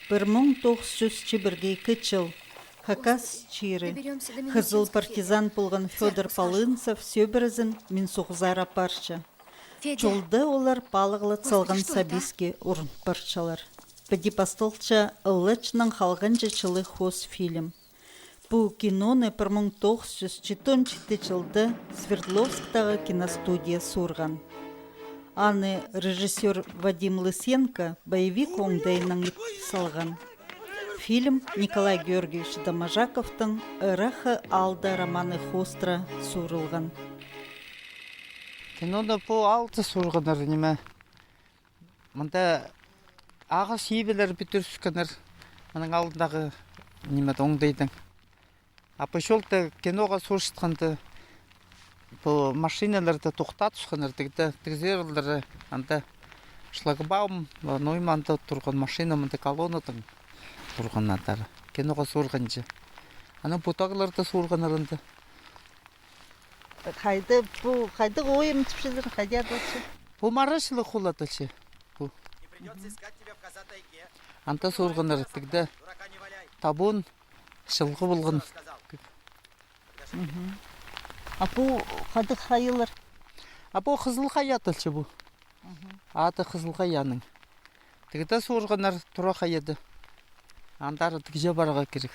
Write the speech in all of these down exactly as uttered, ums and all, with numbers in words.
Пір муң тоғыс чӱс чибіргі ікі чыл. Хакас чирі. Хызыл партизан полған Фёдор Полынцев сӧбірезін мин суғзар апарча. Чолда олар палығлат салған сабииске урун парчалар. Піди пасталча «Ыллачның халғанҷы чылы» хоос фильм. Пу киноны пір муң тоғыс чӱс читон читі чылда Свердловсктағы киностудия суурған. Аны режиссёр Вадим Лысенко боевик оңдайынаң ит салған. Фильм Николай Георгиевич Доможаковтың «Ыраххы аалда» романы хоостыра суурылған. Киноны пу аалда суурғаннар, ниме. Мында ағас ибелер пӱдіріскеннер, аның алнындағы, ниме, оңдайнаң. А пу чолда киноға суурчатханда, пу машиналарды тохтатысханнар, тігде, тігізерлері анда шлагбаум, ноо ниме анда турған машина, мында колоннадаң турған андар. Киноға суурғанҷа. Анаң пу тағларда суурғаннар анда. Хайда, пу, хайдағ ойым тіпчелер, хайда адалча? Пу Марашилы хула адалча. Пу. Анда суурғаннар, тігде табон, чылғы полған. Мгм. А пу хайдағ хайалар? А пу Хызыл хая адалча пу. Мгм. Аты Хызыл хаяның. Тігде суурғаннар Тура хайада. Андар тігҷе парарға кирек.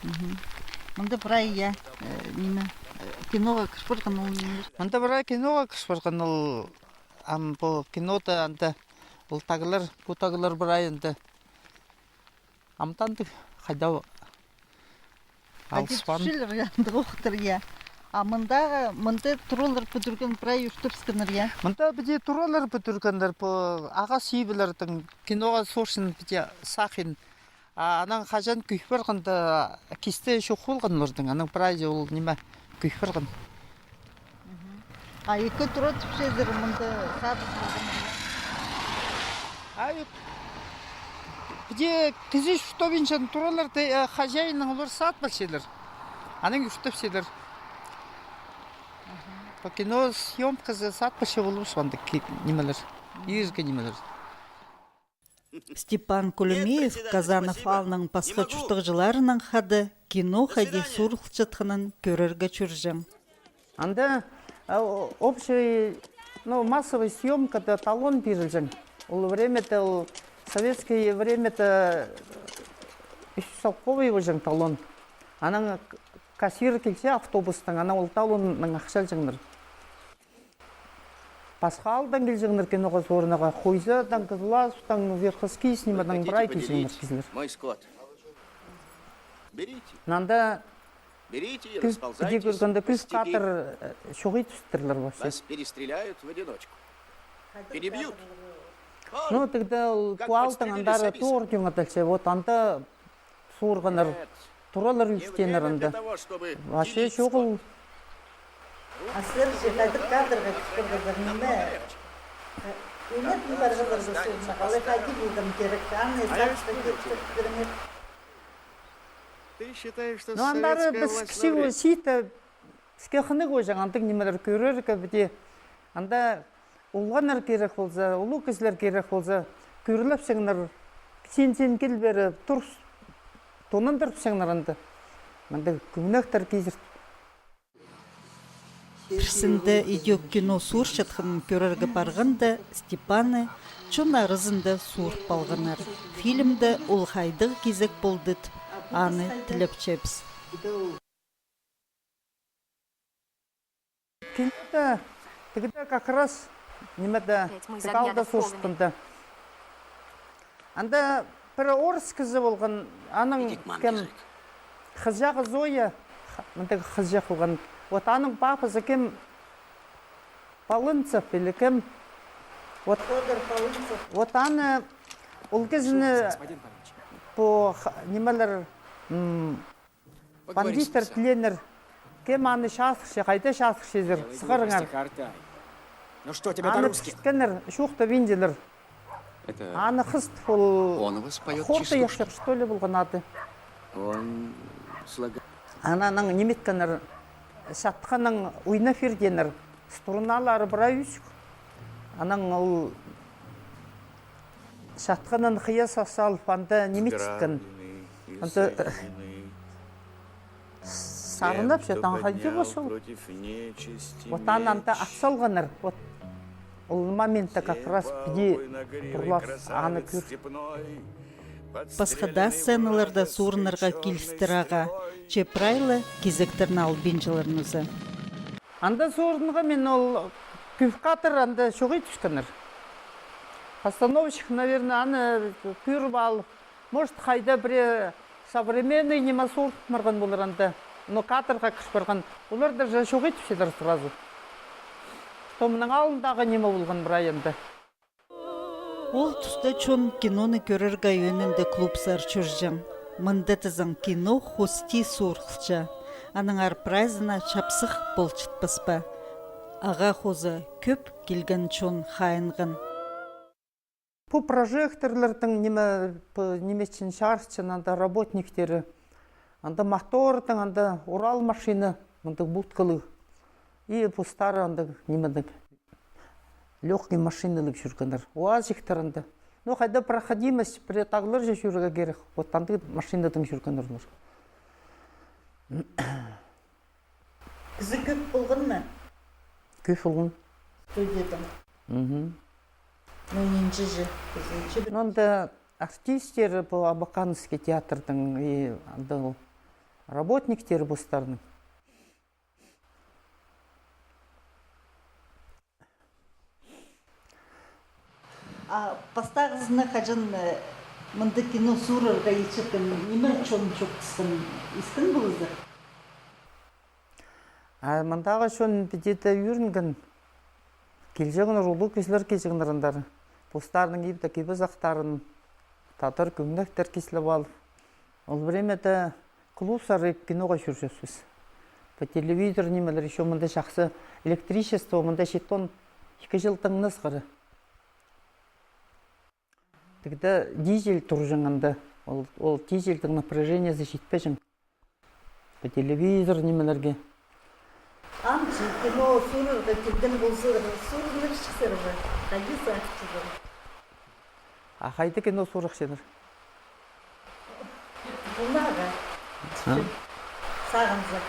Мгм. Мында прай, я, э, ниме, э, киноға кір парған ол нимелер. Мында прай киноға кір парған ол, ам пу кинода анда ол тағлар, пу тағлар прай анда. Амды андағ хайда алыспаан. Тіпчелер, я, андағ охтыр, я. А мындағы, мында туралар пӱдірген, прай ӱртепскеннер, я. Мында піди туралар пӱдіргеннер, пу ағас ибелердең киноға суурчаң піди сағын. А анаң хаҷан кӧй парғанда, кисті чох полған оларның, анаң прайзы ол ниме кӧй парған. Мгм. А ікі тура тіпчелер, мында садып алған. А, піди кізі чуртабинчаң туралар, э, хозяиннаң олар садып алчалар. Анаң чуртапчалар. Мгм. Пу кино съёмказы садып алча полып, андағ ки-, нимелер, иргі нимелер. Степан Кулемеев Казанов аалның пасха чуртағҷыларынаң хада кино хайди суурылчатханын кӧрерге чӧрҷең. Анда, а, о-, общий, ну, массовый съёмкада талон пирілҷең. Ол времяда, ол советское времяда ӱс чӱс салковай полҷаң талон. Анаң кассир килче автобустаң, анаң ол талоннаң ахча алҷаңнар. Пасха аалдаң килҷеңнер киноға суурынарға. Хойзадаң, Кызласовтаң, Верхоскись, нимедең прай килҷеңнер кізілер. Мында кӱс, піди кӧргенде, кӱс кадр, э, чоғыл тӱстірлер вообще. Ну, тігде ол пу аалдаң андары тоғыр тӧңеділче. Вот анда суурғаннар, туралар ӱлӱстееннер анда. Вообще чоғыл. А сірер че хайдағ кадрға кіріп парғазар, ниме? Э, ӱнетін парғазарға суурынарға, алай хайди полған кирек, аны сағысха киртіріңер. Ну, андары піс кічіг чиитте, піске хынығ полҷаң андағ нимелер кӧрерге, піди. Анда олғаннар кирек полза, улуғ кізілер кирек полза, кӧріліпчеңнер, син, син кил пеер, тур, тонандырыпчаңнар анда. Мында кӧңнектер кизір. Пірсінде идӧк кино суурчатханын кӧрерге парғанда, Степанны чон аразында суурып алғаннар. Фильмде ол хайдағ кизек полды тіп, аны тілепчебіс. Кинода тігде как раз нимеде, тігі аалда суурчатханда. Анда пір орыс кізі полған, аның кем, хызыҷағы Зоя, х-, мындағ хызыҷах полған. Вот аның папазы кем, Полынцев или кем? Вот. Фёдор Полынцев. Вот аны, ол кізіні пу х-, нимелер, м, бандиттар тілееннер, кем аны чазырча, хайда чазырчазар, сығарыңар. Аны пісірткеннер, чоохтабинчалар. Аны хыс, ол хорты яхчых, что ли, полған ады. Анаң ниме иткеннер, чатханнаң ойнап пиргеннер, струналары прай ӱзік. Анаң ол Чатханын хыйа сасалып, анда ниме иткен. Анда, э, сарнап, че таң хайди бошыл. Вот аны анда ат салғаннар. Вот ол моментте как раз піди турлас аны кӧр. Пасха даа сценаларда суурынарға килістір ағаа, че прай ла кизектерні албинчалар нооза. Анда суурынға мин ол кӧп кадр анда чоғай тӱскеннер. Постановщик, наверное, аны кӧріп алып, может, хайда пірее современный ниме суурып парған полар анда. Но кадрға кір парған. Олар даже чоғай тіпчелер сразу, что мының алнындағы ниме полған прай анда. Ол туста чон киноны кӧрерге ӧӧнінде клубсар чӧрҷең. Мында тізең кино хости суурылча. Аннаңар прайзына чапсых полчатпас па. Ағаа хоза кӧп килген чон хайынған. Пу прожекторларның ниме, пу ниме ӱчӱн чарытчаң анда работниктері. Анда мотордың, анда Урал машина, мындағ будкалығ. И постары андағ нимедең, лёгкий машиналығ чӧргеннер. УАЗиктер анда. Ну, хайда проходимость, пірее тағларҷа чӧрерге кирек. Вот андағ машинадаң чӧргеннер олар. Кізі кӧп полған ма? Кӧп полған. Студиядаң. Мгм. Ну, нинҷе же, кізі. Ну, анда артисттер, пу Абаканский театрдың, и анда ол работниктер постарының. А пастағызына хаҷан, э, мында кино суурарға итчеткен, ниме чон чоохтасхан, истін полза? А мындағы чон піди дее ӧрінген. Килҷеңнер, улуғ кізілер килҷеңнер андар. Постарының ибде кип-азахтарын, тадар кӧгенектер кислеп алып. Ол времяда клубсар киноға чӧрҷеңміс. По телевизор нимелер, ещё мында чахсы электричество, мында читон ікі чыл тыңнасхары. Тігде дизель турҷаң анда. Ол, ол дизельдің напряжениезі читпеҷең. По телевизор нимелерге. Ам чи кино суурарға килген полза, суурынар чыхсар ба? Хайди сағынчазар? А хайда кино суурахчалар? Мыннаға. А? Сағынза.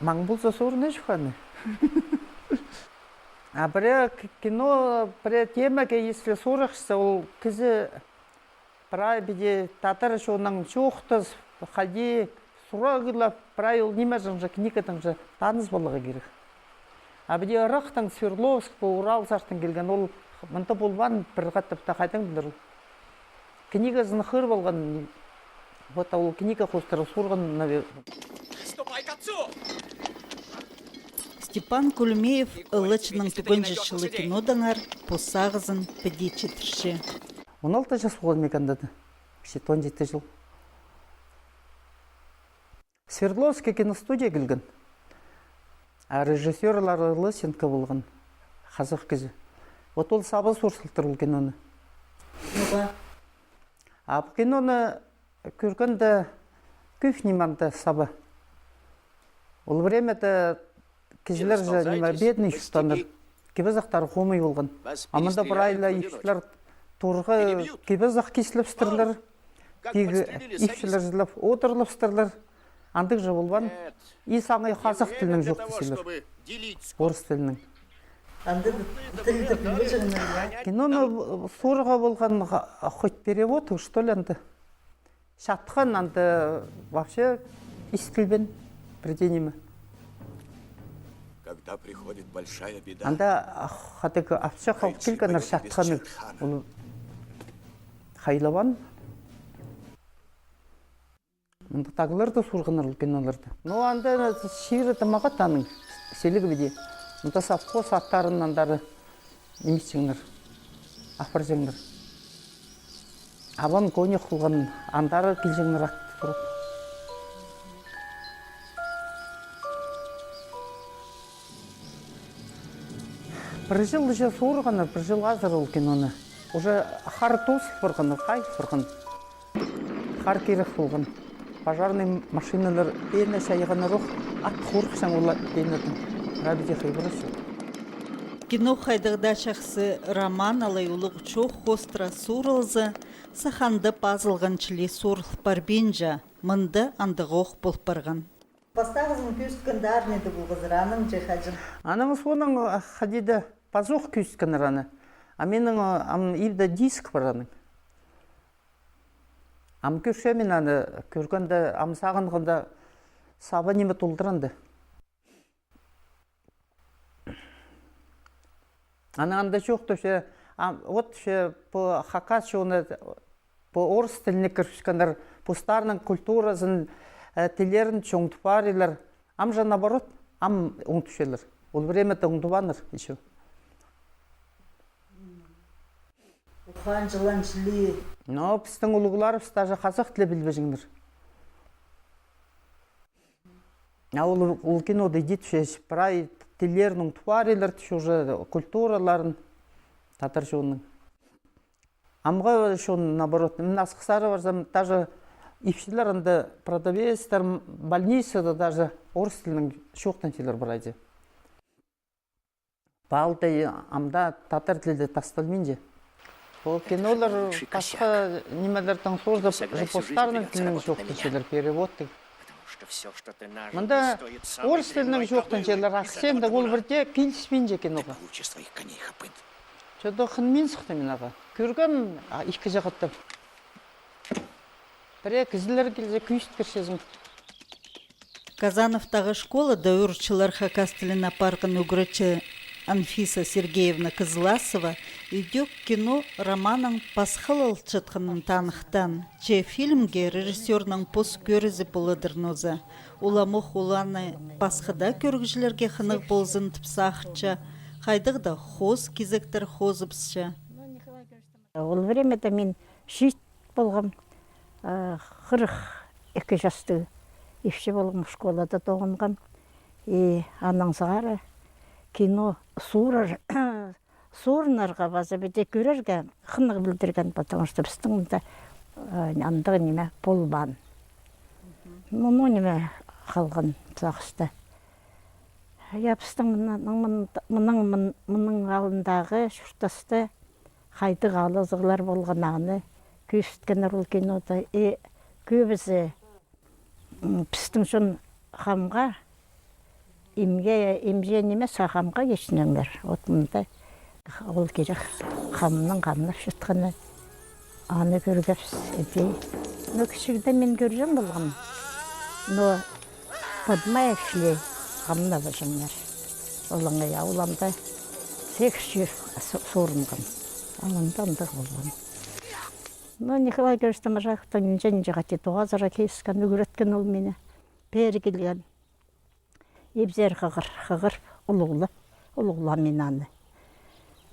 Маң полза суурынчам аны. А пірее к-, кино, пірее темаға, если суурахча, ол кізі прай піди тадар чоннаң чоохтас, хайди сурағлап, прай ол нимедең же, книгадаң же таныс поларға кирек. А піди ырахтаң, Свердловск, пу Уралсартаң килген, ол мында полбаан, пір хатап таа хайдаң пілер ол. Книгазын хығыр полған, вот ол книга хоостыра суурған, наверное. Степан Кульмеев ылаҷының тӱгенҷі чылы кинодаңар пос сағызын піди читірче. Он алты час полған мағаа анда даа. Читон читі чыл. Свердловский киностудия килген. А режиссёрлары Лысенко полған. Хазах кізі. Вот ол саба суурсалтыр ол киноны. Ну да. А пу киноны кӧргенде кӧп ниме анда саба. Ол времяда кізілер же ниме, бедный чуртааннар. Кип-азахтары хомай полған. А мында прай ла ипчілер турға кип-азах кислепчелер. Тігі ипчілер чылап одырлапчалар. Андағ же полбаан. И саңай хазах тілінең чоохтасчалар. Орыс тілінең. Андағ тілді пілбеҷеңнер, я? Киноны суурарға полған, хоть перевод, что ли, анда. Чатхан анда вообще истілбеен пірдее ниме. Когда приходит большая беда, анда хатығ апчах алып килгеннер чатханнығ. Ол хайлабаан. Мында тағларда суурғаннар ол киноларды. Ну, анда чирі тамағат аның, сіліг піди. Мында совхоз аттарын андары ниме итчеңнер, апарҷаңнар. Абам конюх полған, андары килҷеңнер ат турып. Пір чыл же суурғаннар, пір чыл азыра ол киноны. Уже хар тоозыл парған, хайыл парған. Хар кирек полған. Пожарный машиналар пеня чайғаннар ох, ат хурыхчаң ол пенядаң. Прай піди хыйбырча. Кино хайдағ даа чахсы роман алай улуғ чоох хоостыра суурылза, саханда пазылған чіли суурыл парбинча, мында андағ ох пол парған. Пастағызын кӧзіткенде арнеде полғазар, анаң че хаҷан? Анаң соонаң, а, хайди-да пазох кӧзіткеннер аны. А минің, а, ам ибде диск пар аның. Ам кӧрчем мин аны, кӧргенде, ам сағынғанда саба ниме толдыранды. Анаң анда чоохтапча, а, вот че по хакас чоны, по орыс тіліне кірібіскеннер, постарының культуразын, э, тіллерін чоңдап парирлар. Ам же наоборот, ам оңдапчалар. Ол времяда оңдабааннар ещё. Ухаан чылан чіли. Но пістің улуғларыбыс даже хазах тілі пілбеҷеңнер. А ол, ол кинода идіп, прай тіллерін оңдап парирлар, уже культураларын, тадар чонның. Амғы чон, наоборот, мин Асхыссары парзам, даже ипчілер анда, продавецтер, м, больницада даже орыс тілінең чоохтанчалар прайзы. Палдай амда тадар тілі тасталминча. Ол кинолар пасха нимелердең созып, же постарының тілінең чоохтанчалар, переводтың. Мында орыс тілінең чоохтанчалар, акценті ол пірдее киліспинче киноға. Че-то хынмин сыхты мин ағаа. Кӧргем, а, ікі чағыттап. Пірее кізілер килзе, кӧзіт кірчезің. Казановтағы школада ӱр чыллар хакас тілін апарған ӱгретчі Анфиса Сергеевна Кызласова идӧк кино романнаң пасхалалчатханын таныхтаан, че фильмге режиссёрның пос кӧрізі поладыр ноза. Уламох ол аны пасха даа кӧрігҷілерге хынығ ползын тіп сағынча, хайдағ даа хоос кизектер хозыбысча. Ол времяда мин чиит полғам, а, хырых ікі частығ ипчі полғам, школада тоғынғам. И анаң сығара кино суурар, суурынарға паза піди кӧрерге хынығ пілдірген, потому что пістің мында, а, андағ ниме полбаан. Ну, ну, ниме халған сағыста. Я, пістің мына, мын-, мының, мын-, мының алнындағы чуртаста хайдағ алызығлар полған, аны кӧзіткеннер ол кинода. И кӧбізі, м, пістің чон хамға, имге, имҷе нимес, а хамға кичінеңнер. Вот мында ол кирек хамның хамнап чатханы. Аны кӧргебіс, іди. Но кічігде мин кӧрҷең полғам. Но Бадмаевчілер хамнабаҷаңнар. Олаңай ауламда сегіс чир су-, суурынған. Алында андағ полған. Но Николай Георгиевич Доможаковтың нинҷе-нинҷе хати тоғазыра киліскен, ӱгреткен ол мині. Пеер килген. Ибзер хығыр, хығыр, улуғлап, улуғлаам мин аны.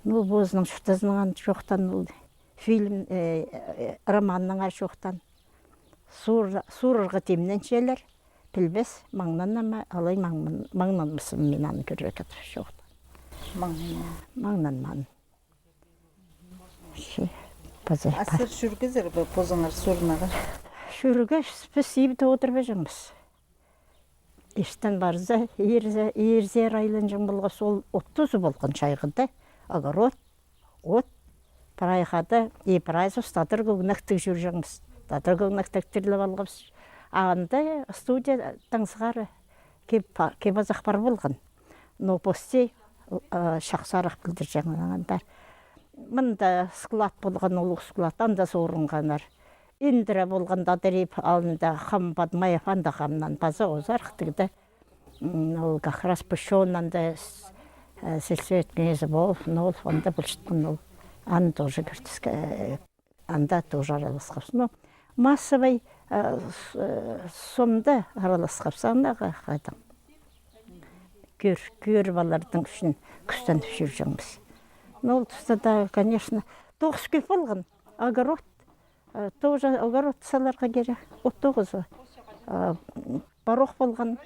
Ну, позының чуртазынаң аны чоохтаан ол фильм, э, э, романнаң ары чоохтаан. Суур-, суурарға тимненчелер, пілбес, маңнанама, алай маң-, маңнанмассым мин аны кӧрерге тіп чоохтаан. Маңнанмаан. Маңнанмаан. Че, паза. А сірер чӧргезер бе позыңар суурынарға? Чӧргебіс, піс ибде одырбаҷаңмыс. Иртен парза, ирзе, ирзер айланҷаң полғабыс, ол от тузы полған чайғыда, огород, от, прай хада, и прай сос тадар кӧгенектіг чӧрҷеңміс. Тадар кӧгенектіг тірлеп алғабыс. А анда студиядаң сығара кип-, кип-азах пар полған. Но пости, э, чахсырах пілдірҷеңнер андар. Мында склад полған, улуғ склад, анда суурынғаннар. Индіре полған тадар иб алнында хам Бадмаев, анда хамнаң паза озарых тігде. М, ол как раз пу чон анда с-, э, сельсовет князь Волов, но ол анда полчатхан ол. Аны тоже кӧртіске, э, анда тоже араласхабыс. Ну, массовый, э, с-, э, сомда араласхабыс, андағы хайдаң. Кӧр-, кӧріп алардың ӱчӱн кӱстеніп чӧрҷеңміс. Ну, ол туста даа, конечно, тоғыс кӧп полған. Огород, э, тоже огород саларға кирек. От тоғызы. Э, порох полған.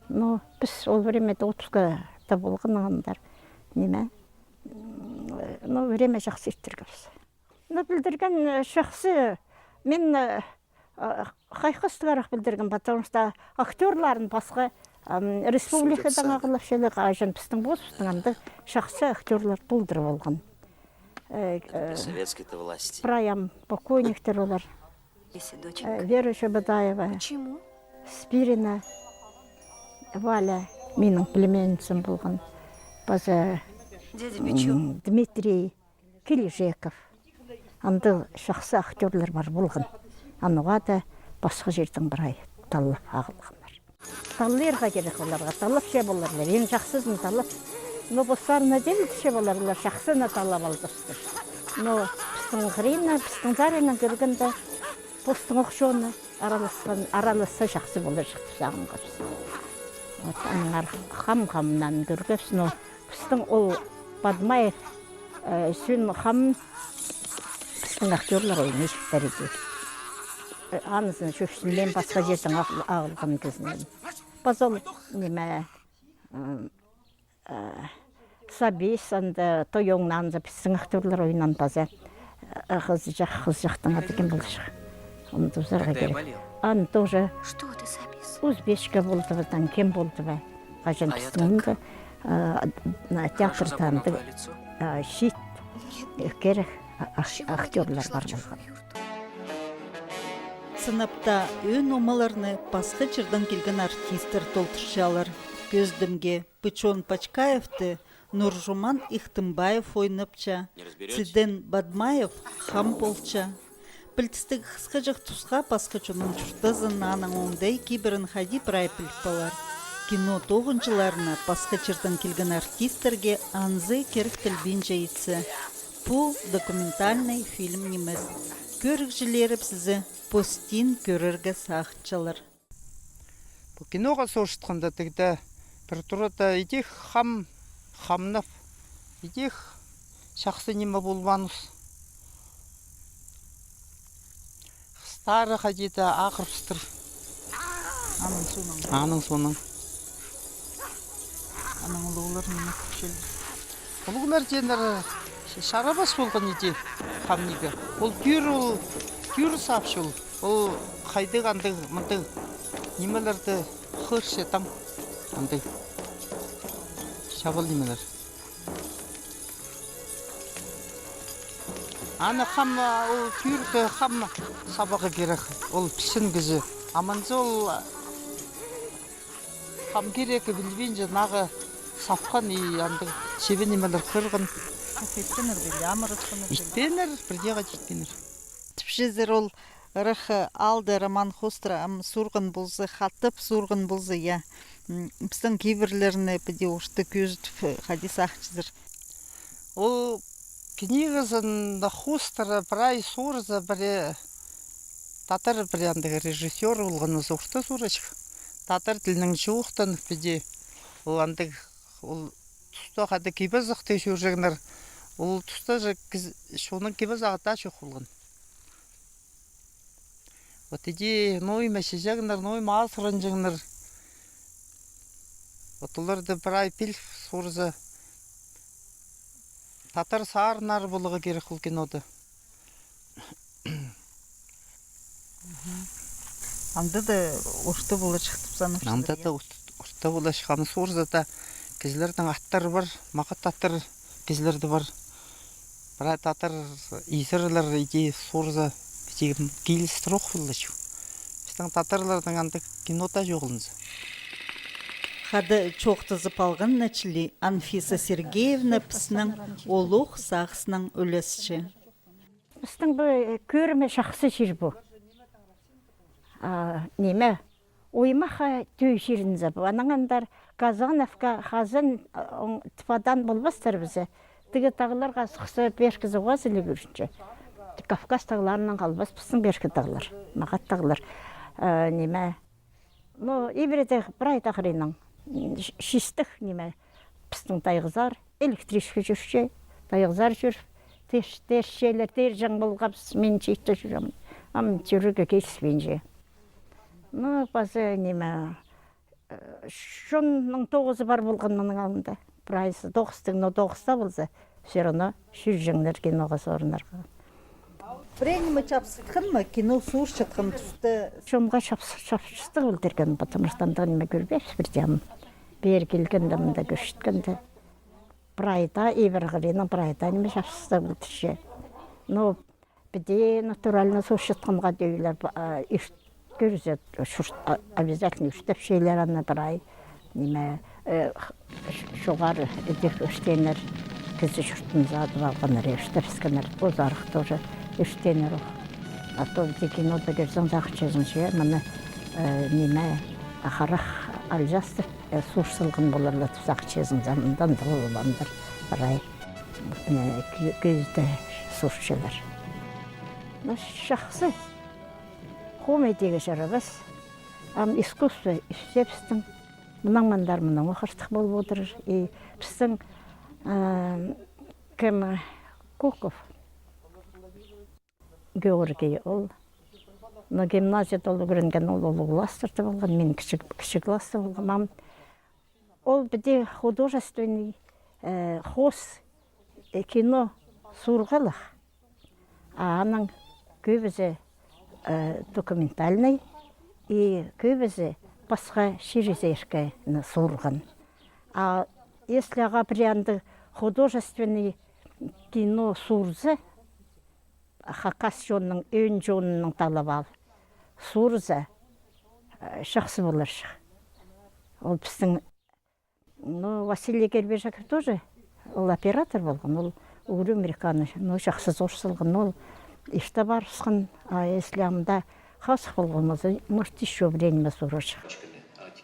Ну, піс ол времяда отпускта полған андар. Ниме? М, ну, время чахсы иртіргебіс. Ну, пілдірген, э, чахсы. Мин, э, а, хайхастығарах пілдірген, потому что актёрларын пасха, Ам, республикадаң ағылапчалар, хаҷан пістің постың анда чахсы актёрлар толдыра полған. Э, э, прай ам покойниктер олар. Э, Вера Чебодаева, Спирина Валя, минің племянницам полған. Паза, м, Дмитрий Килижеков. Анда чахсы актёрлар пар полған. Анаң даа пасха чирдең прай таллап ағылғаннар. Таллирға кирек оларға, таллапча поларлар. Иң чахсызын таллап. Но постарына тилче поларлар, чахсыны таллап алдыртыр. Но пістің хыриннаң, пістің саринаң кӧргенде, постың ох чоны араласхан, араласса чахсы поларҷых тіп сағынғабыс. Вот, аннаңар хам-хамнаң кӧргебіс, но пістің ол Бадмаев, э, сӧн хам пістің актёрлар ойнирҷыхтар иди. Э, анызын чӧпсінмеен пасха чирдең ағыл-, ағылған кізінең. Паза ол, ниме, м, э, Сабис, анда Тойоңнаң за пістің актёрлар ойнаан паза, э, хызыҷах, хызыҷахтың ады кем полҷых? Оны тузарға кирек. Аны тоже узбечка полды ба, таң кем полды ба? Хаҷан пістің мында, э, на театрда андағ, э, чиит, э, кирек, а-, ах-, актёрлар пар полған. Сынап таа ӧӧн омаларны пасха чирдең килген артисттер толдырчалар. Кӧзідімге, Пычон Пачкаевты Нуржуман Ихтымбаев ойнапча, Циден Бадмаев хам полча. Пілдістіг хысхаҷах тусха пасха чонның чуртазын, аның оңдай кибірін хайди прай піліп полар. Кино тоғынҷыларына пасха чирдең килген артисттерге анзы кирек тілбинче итсе. Пу документальный фильм нимес. Кӧрігҷілерібіс ізі постың кӧрерге сағынчалар. Пу киноға сурчатханда, тігде пір турада идӧк хам, хамнап, идӧк чахсы ниме полбааныс. Хыстары хайди-да ағырыбыстыр. Аның соонаң. Аның соонаң. Анаң улуғлар ниме тіпчелер? Улуғлар тееннер, чарабас полған иди хамнирға. Ол тӧӧй, ол тӧӧй саапча ол. Ол хайдағ андағ, мындағ нимелерді хығырча там. Андағ чабал нимелер. Аны хам, ол тӧӧйді хам сабарға кирек. Ол пісчең кізі. А мынзы ол хам киректі пілбинче, нағаа сапхан и андағ чебен нимелер хығырған. Итпеннер бе, амыр итпеннер бе? Итпеннер, пірдее хати итпеннер. Тіпчезер, ол ырах аалда Роман хоостыра ам сурған полза, хатап сурған полза, я. М, пістің кибірлерні піди орта кӧзідіп, хайди сағынчазар. Ол книгазында хоостыра прай суурза, пірее татар пірее андағ режиссёр полған, ызы орта суурҷых. Татар тілінең чоохтанып піди. Ол андағ, ол туста хайдағ кип-азахта чӧрҷеңнер. Ол туста же кіз-, чонның кип-азағы даа чох полған. Вот иди ноо ниме чіҷеңнер, ноо ниме азыранҷаңнар. Вот оларны прай піл суурза, татар сарыннары поларға кирек ол кинода. Анда даа орта поларҷых тіп санапчазар, я? Анда даа орта, орта поларҷых, аны суурза даа кізілернің аттары пар, мағат аттар кізілерде пар. Прай татар изерлер иди суурза, пістің килістіре ох поларҷых. Пістің татарларның андағ кинода чоғыл нооза. Хада чоохтазып алғаннаң чіли Анфиса Сергеевна піснең олох сағыснаң ӱлесче. Пістің пу, э, кӧрімге чахсы чир пу. А, ниме, оймахха тӧӧй чирінзер пу. Анаң андар Казановка, Хазан, э, оң, Тыпадаң полбастар пізе. Тігі тағларға сыхса, пеер кізі уғаа іле кӧрінче. Кавказ тағларынаң халбас пістің пееркі тағлар, мағат тағлар. Э, ниме, Ну, ибіреде прай тағырынаң, м, чистых ниме, пістің тайғазар, электричка чӧрче, тайғазар чӧр, тер-, тирчелер, тирҷең полғабыс, мин чиитте чӧрем. Ам чӧрерге киліспинче. Ну, паза ниме, э, чонның тоғызы пар полған мының алнында. Прайзы тоғыстығ, но тоғыста полза, всё равно чӧрҷеңнер киноға сорынарға. Пірее ниме чапсытханма, кино суурчатхан туста? Чонға чапсыстығ пілдірген, потому что андағ ниме кӧрбеебіс пірдее. Пеер килгенде, мында кӧрчеткенде, прайда, ибіре хыриннаң прайда ниме чапсыстығ пілдірче. Но піди натурально суурчатханға тӧӧйлер, кӧрзе, обязательно ӱртепчелер аны прай. Ниме, чоғар ідӧк ӱртееннер, кізі чуртын садып алғаннар, ӱртепчеткеннер, позарах тоже ӱртееннер ох. А то піди кинода кӧрзең, сағынчазың че, мыны, ниме, харах алҷаастап суурсалған поларлар тіп сағынчазың, мында андағ полбааннар прай. Кӧзідең суурчалар. Ну, чахсы. Хомай тигі чарабас. Ам искусство ӱсче пістің. Мынаң мындар, мынаң ох артых полып одырар. И пістің, кем, Куков Георгий, ол, ну, гимназияда ол ӱгренген, ол улуғ класстарда полған, мин кічіг, кічіг класста полғам. Ам ол піди художественный, хоос кино суурғалах. А аның кӧбізі документальный, и кӧбізі пасха чирзерге суурған. А если ағаа пірее андағ художественный кино суурза, хакас чонның, ӧӧн чонының талабы ал, суурза, чахсы поларҷых. Ол пістің, ну, Василий Гербежаков тоже, ол оператор полған, ол ӱгренген, ну, чахсы суурсалған, ол ирте парыбысхан, а если амды хазых полған полза, может, ещё пірее ниме суурарҷых.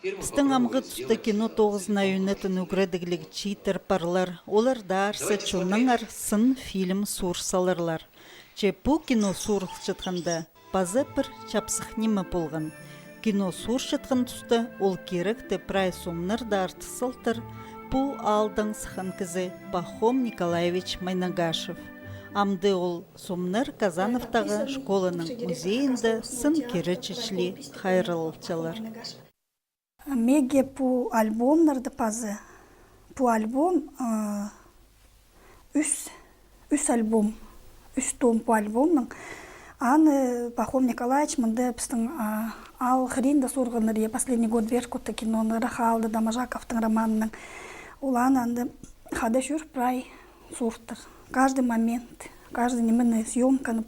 Пістің амғы туста кино тоғызына ӧнетін ӱгредігліг чииттер парлар, оларда арса чоннаңар сын фильм суурсаларлар. Че пу кино суурылчатханда паза пір чапсых ниме полған. Кино суурчатхан туста ол киректі прай сомнарда артыс салтыр пу аалдаң сыххан кізі Пахом Николаевич Майнагашев. Амды ол сомнар Казановтағы школаның музейінде сын киречі чіли хайраллалчалар. Меге пу альбомнарны паза, пу альбом, а, ӱс, ӱс альбом, ӱс том пу альбомның. Аны Пахом Николаевич мында пістің, а, аал хыринда суурғаннар, я, «Последний год Беркута» киноны, Рафаэль Доможаковтың романының. Ол аны анда хада чӧр прай сууртыр. Каждый момент, каждый нимені, съёмканы